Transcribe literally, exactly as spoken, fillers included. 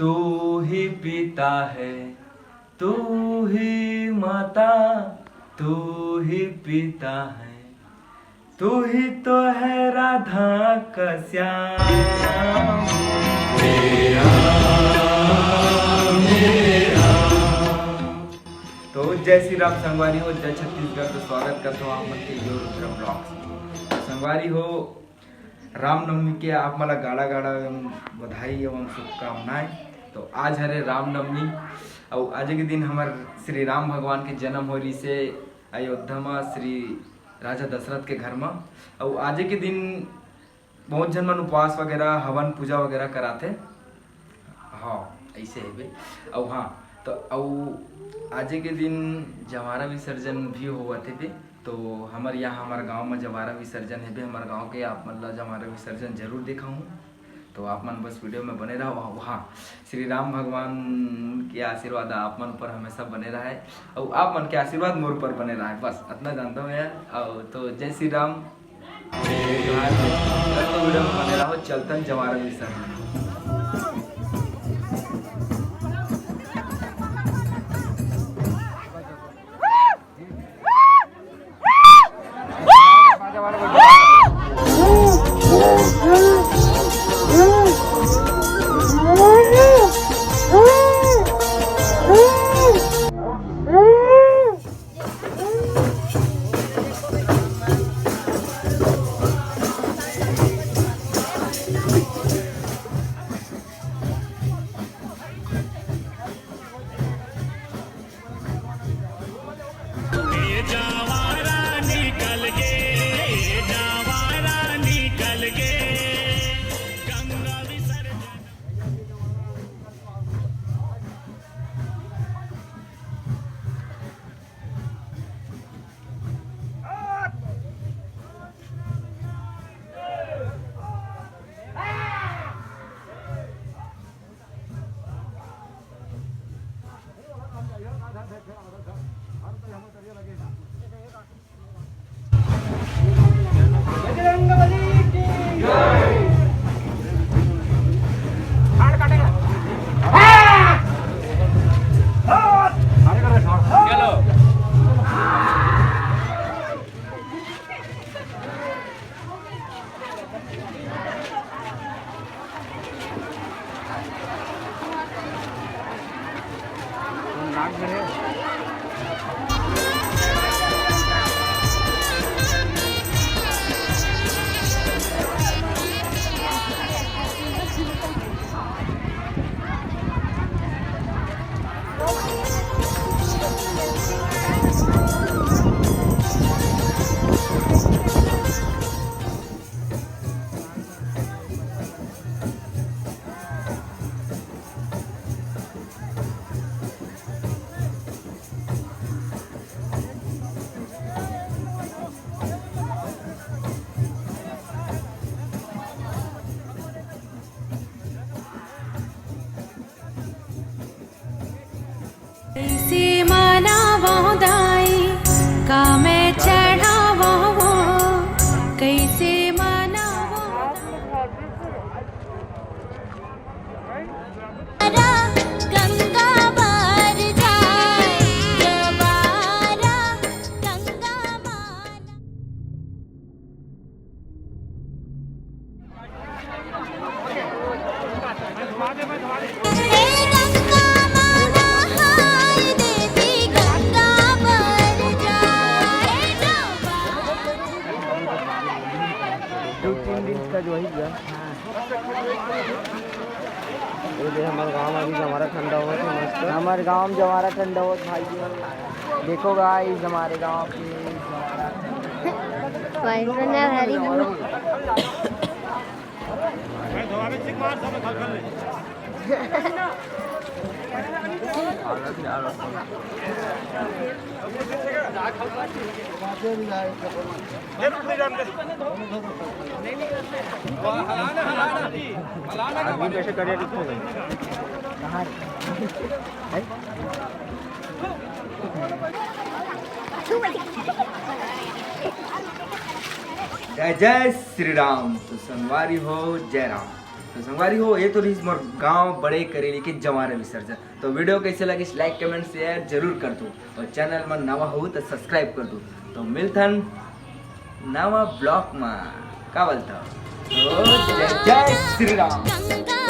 तू ही पिता है, तू ही माता, तू ही पिता है, तू ही तो है राधा का श्याम। तो जय श्री राम संगवारी हो, जय छत्तीसगढ़। तो स्वागत करता हूँ आप मन के यो रुद्र ब्लॉग्स। संगवारी हो, रामनवमी के आप मन ला गाड़ा गाड़ा एवं बधाई एवं शुभकामनाएं। तो आज हरे रामनवमी, अउ आज के दिन हमर श्री राम भगवान के जन्म हो रिसे अयोध्या म श्री राजा दशरथ के घर म। अउ आज के दिन बहुत झन मन उपवास वगैरह, हवन पूजा वगैरह कराथे। हाँ, ऐसे है बे। अउ हाँ, तो अउ आज के दिन जवारा विसर्जन भी होवत हे बे। तो हमर यहाँ, हमर गांव में जवारा विसर्जन है बे। हमर गांव के आप मन ला जवारा विसर्जन जरूर दिखाऊँ। तो आप मन बस वीडियो में बने रहो। हाँ, श्री राम भगवान के आशीर्वाद आप मन ऊपर हमेशा बने रहे, और आप मन के आशीर्वाद मोर ऊपर बने रहे, बस इतना जानता हूँ यार। और तो जय श्री राम। तो वीडियो में बने रहो, चलतन जवारा विसर्जन। कइसे मनावंव दाई, का मैं चढ़ावंव वो, कइसे मनावंव दाई। गंगा बर जाए, जवारा गंगा माना। दो तीन दिन का जो है गया। ये दे हमर गांव में अभी जवारा ठंडा होवत हे मस्त। हमर गांव में जवारा ठंडा होवत भाई जी। देखो गाइस, हमारे गांव के जवारा। भाई बना हरी। जय जय श्री राम। तो संगवारी हो, जय राम। तो संगवारी हो, ये तो रहिस मोर गांव बड़े करेली के जवारे विसर्जन। तो वीडियो कैसे लगिस, लाइक कमेंट शेयर जरूर कर दू, और चैनल में नवा हो तो सब्सक्राइब कर दू। तो मिलथन नवा ब्लॉग में, का बोलता हो? तो जय जय श्री राम।